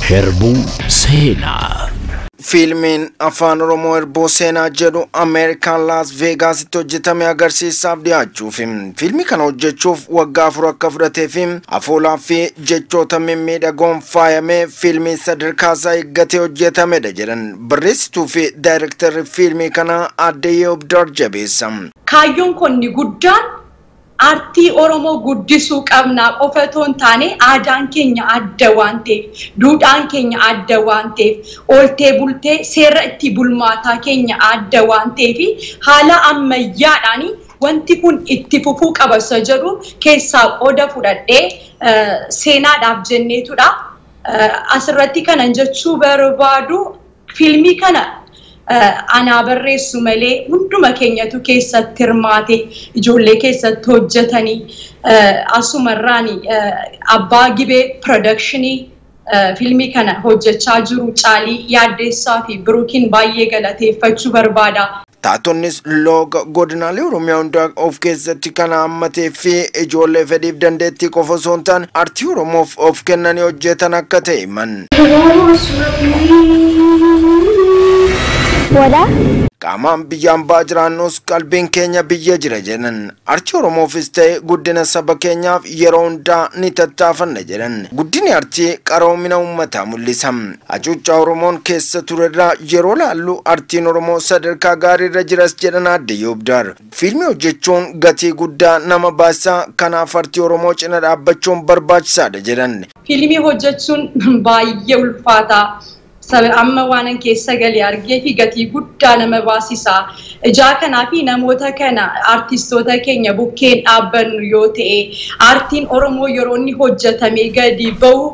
Hirbuu Seenaa. Fiilmiin Afaan Oromoo Hirbuu Seenaa jedhu Ameerikaan Laas Veegaasitti hojjetame agarsiisaaf dhiyaachuuf. Fiilmii kana hojjechuuf waggaa 4 akka fudhatee fi afoolaa fi jechoota mimmiidhagoon faayamee fiilmii sadarkaa isaa eeggatee hojjetamedha jedhan barreessituu fi daayirektarri fiilmii kanaa Aadde Yeubdar Jabeessa. Kaayyoon kun guddaan aartii Oromoo guddisuu qabnaa qofa otoo hin taane aadaan keenya adda waan ta'eef, duudhaan keenya adda waan ta'eef, ooltee bultee seera itti bulmaataa keenya adda waan ta'eef haala ammayyaadhaan wanti kun itti fufuu qaba isa jedhu keessaa qooda fudhadhee seenaadhaaf jenneetudha. Asirratti kanan jechuu barbaadu fiilmii kana anaa barreessu malee hunduma keenyatu keessatti hirmaate, ijoollee keessatti hojjetanii, asumarraan Abbaa Gibee Piroodakshinii fiilmii kana hojjechaa jiru Caalii Yaaddeessaa fi Biruukiin baay'ee galateeffachuu barbaada. Taatonnis looga godinaalee Oromiyaa hundaa of keessatti kan hammatee fi ijoollee fedhiif dandeettii qofa osoo hin taane aartii Oromoof of kennanii hojjetan akka ta'e himan. Qaamaan biyyaan ba'aa jiraannus qalbiin keenya biyya jira jedhan. Aartii Oromoofis ta'e guddina saba keenyaaf yeroo hundaa ni tattaafanna jedhan. Guddinni aartii qaroomina uummataa mul'isa. Hacuuccaa Oromoon keessa turerraa yeroo laallu aartiin Oromoo sadarkaa gaariirra jiras jedhan Aadde Yeubdar. Fiilmii hojjechuun gatii guddaa nama baasa, kanaaf aartii Oromoo cina dhaabbachuun barbaachisaadha jedhan. Fiilmii hojjechuun baay'ee ulfaataa. Amma waanan keessa galee argee fi gatii guddaa nama baasisa. Ijaa kanaa fi namoota kana aartistoota keenya bukkeen dhaabbannu yoo ta'e, aartiin Oromoo yeroo inni hojjetamee gadi bahu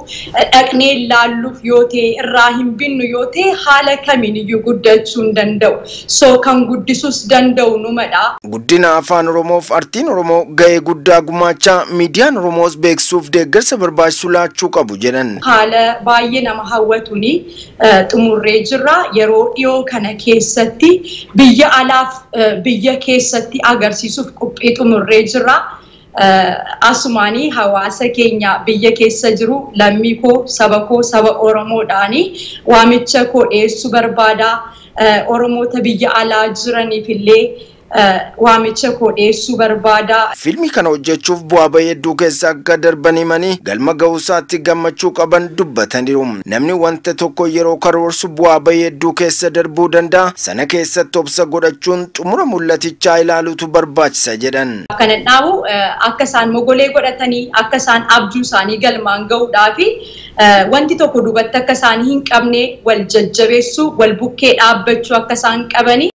dhaqnee ilaalluuf yoo ta'e, irraa hin binnu yoo ta'e, haala kamiin iyyuu guddachuu hin danda'u. So kan guddisus danda'u numadha. Guddina Afaan Oromoof aartiin Oromoo gahee guddaa gumaachaa, miidiyaan Oromoos beeksisuuf deeggarsa barbaachisu laachuu qabu jedhan. Haala baay'ee nama hawwatuuni xumurree jirra. Yeroo dhiyoo kana keessatti biyya alaaf biyya keessatti agarsiisuuf qophii xumurree jirra. Asumaanii hawaasa keenya biyya keessa jiru lammii koo, saba koo, saba Oromoodhaanii waamicha koo dhiyeessuu barbaada. Oromoota biyya alaa jiraniif illee waamicha koo dhiyeessuu barbaada. Fiilmii kana hojjechuuf bu'aa bahii hedduu keessa akka darban himanii galma gahuusaatti gammachuu qaban dubbataniiru. Namni wanta tokko yeroo karoorsu bu'aa bahii hedduu keessa darbuu danda'a. Sana keessatti obsa godhachuun xumura mul'atichaa ilaaluutu barbaachisa jedhan. Kana dhaabu akka isaan mogolee godhatanii akka isaan abjuu isaanii galmaan gahuudhaa fi wanti tokko duubatti akka isaan hin qabne wal jajjabeessuu, wal bukkee dhaabbachuu akka isaan qabanii.